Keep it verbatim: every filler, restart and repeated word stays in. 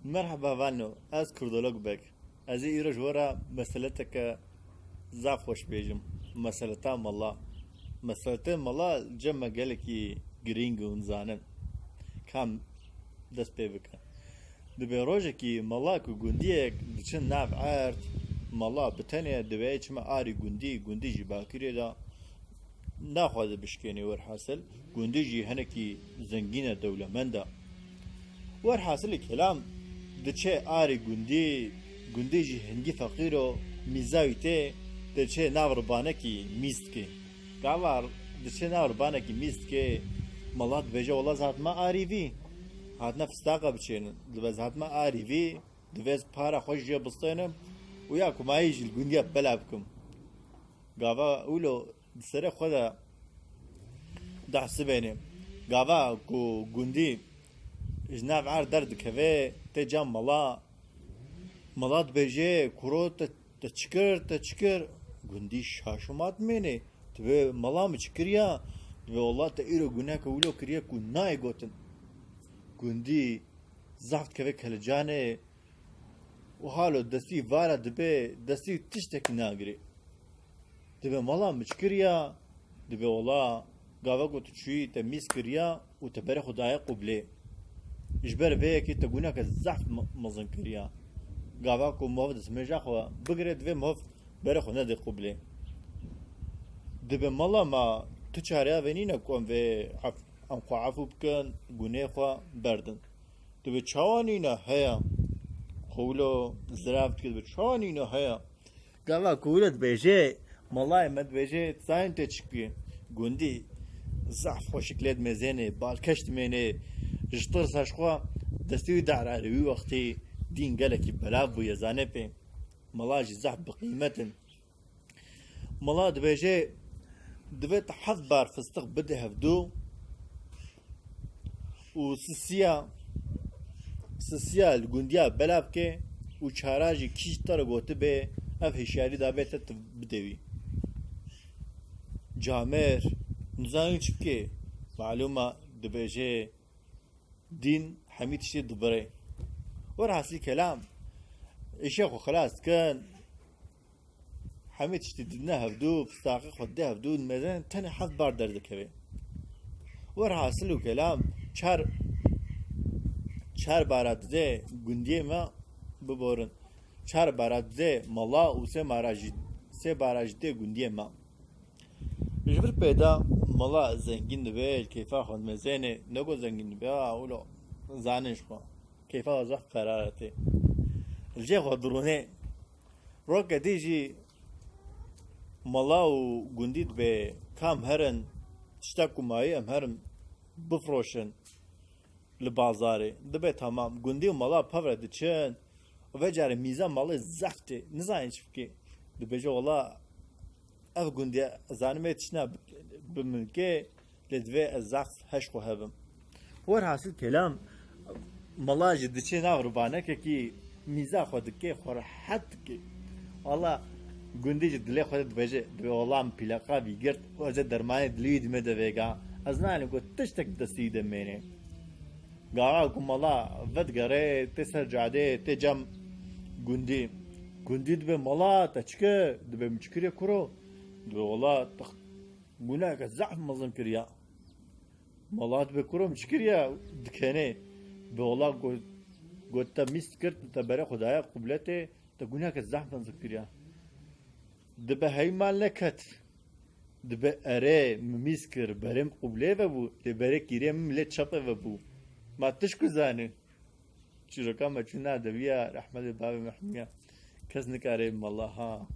Merheba vano, ez Kurdolog Beg. Ez ê îro ji we re meseleteke zaf xweş bêjim. Meseleta mala. Meseletê mala li cem me gelekî girîng û nizanin. Kam dest pê bike. Dibê rojekî mala ku gundiyek diçin nav erd, mala bi tenê divê çime arî gundî, gundî jî bakirê de naxwaze bişkênê werhasil, gundî jî hinekî zengîn e, dewlemend e. Werhasilê kelam diçe arê gundî, gundî jî hingî feqîr o, mîza wî tê, diçe nav ribanekî mîz dike. Gava diçe nav ribanekî mîz dike, mala dibêje, wela ez hatime arî vî, hatine fistaqa biçênin, dibe ez hatime arî vî, divê ez para xwe ji jê bistênim û ya kumayî jî li gundiya bela bikim. Gava wilo di serê xwe de dehsibêne. Gava ku gundî ji nav erd derdikeve, tê cem mala. Mala dibêje, kuro te, te çi kir, te çi kir? Gundî şaş û mat mêne. Dibê mala min çi kiriya? Dibê wela te îro guneke wilo kiriye ku nayê gotin. Gundî zaf dikeve kelecanê û halo destî vara dibe, destî tiştekî nagirê. Dibe mala min çi kiriya? Dibe wela gava ku tu çûyî te mîz kiriya û te berê xwe daye qublê. Ji ber vê yekê te guneke zehf me-, mezin kiriya. Gava ku mov destmêja xwe bigire, divê mov berê xwe nede qublê. Dibe mala ma tu çareya vê nîne ku em vê ef-, em xwe efû bikin, gunê xwe berdin. Dibe çawa nîne heye? Xwe wilo zirav dike, dibe çawa nîne heye? Gava ku wilo dibêje, malayê me dibêje, tu zanî tê çi kiriye? Gundî zaf xweşik lê dimezêne, balkeş dimêne, ji tirsa ji xwe destê wî dararê wî wextî dîn gelekî belav bûye, zanê pê. Mala jî zaf bi qîmet in. Mala dibêje, divê tu heft bar fistiq bide hevdû û sisiya, sisiya li gundiya belav ke û çara jî kî ji te re gotibe, ev hişyarî dabe te, tu bide wî. Camêr, nizanî çi bike, malûma dibêje, dîn hemî tiştê dibire. Werhasil kelam, îşê xwe xilas dikin, hemî tiştê didine hevdû, fistaqê xwe dide hevdû, dimezin tenê heft bar derdikeve. Werhasil û kelam, çar, çar bara dide gundiyê me biborin. Çar bara dide mala û sê mara jî, sê bara jî dide gundiyê me. Ji vir pêda mala zengîn dibe, li keyfa xwe dimezêne, ne ku zengîn dibe, a, wilo zanin ji xwe. Keyfa xwe zaf qerara tê. Li cê xwe dirûne. Roke dî jî mala û gundî dibe, kam herin, tişta ku mayî em herin bifroşin li bazarê. Dibe tamam. Gundî û mala pevre diçin û vê carê mîza malê zehf tê. Nizanî çi bike. Dibêje, wela ev gundî ez zanime tiştine bi, bi min ke, lê divê ez zehf heş xwe hebim. Werhasil kelam, mala jî diçe nav ribanekekî mîza xwe dike, xwe rehet dike. Wela gundî jî dilê xwe de dibêje, dibê wela min pîleqa vî girt û ez ê dermanê dilê wî dime de vêga. Ez nalim ku tiştek destî de mêne. Gava ku mala vedigere, tê ser cadê, tê cem gundî. Gundî dibe, mala te çi kir? Dibe, min çi kiriye kuro? Dibe, wela te guneke zehf mezin kiriya. Mala dibe, kuro min çi kiriya? Dikene. Dibe, wela got, got te mîz kir, te berê xwe daye qubletê, te guneke zehf mezin kiriya. Dibe, hey mal neket. Dibe, erê, min mîz kir, berê min qublê ve bû, lê berê kîrê min lê çepê ve bû. Ma tişt ku zanî. Çîroka me çûna dewiya rehmetê bavê me hemiya. Kes nikare mala ha.